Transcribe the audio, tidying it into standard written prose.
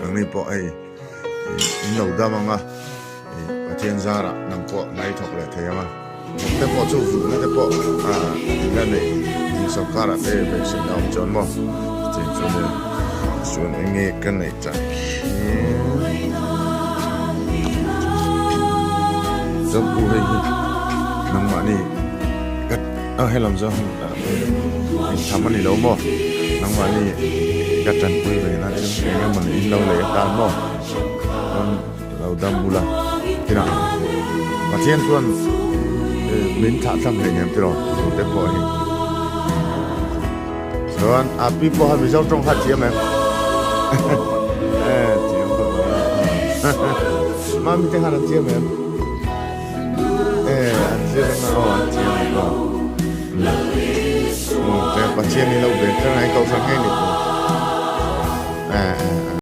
Nangni pawh hei in lo dam ang a, Pathian zarah nang pawh nai thawk leh thei ang a. Thawk te pawh chu vulhna te pawh in la neih in sawrkarah te beisei na awm chuan maw chutiang chu nia chuan eng nge ka neih chak hi chuan pu hei hi nangmahni ka a helam zawng hi eng tham a ni lo maw nangmahni ka tanpui ve na chu eng emaw ni in lo lei atan maw chuan lo dam bula kinah Pathian chuan min thlah thlam hlei nem tiraw tute pawh hi chuan a pi pawh kha Mizo tawng kha a thiam em e thiam khawp mai mami te khan an thiam em e an thiam em aw an thiam em aw Pathian hi lo ber kher a hei kohhran ngei ni pawh e e.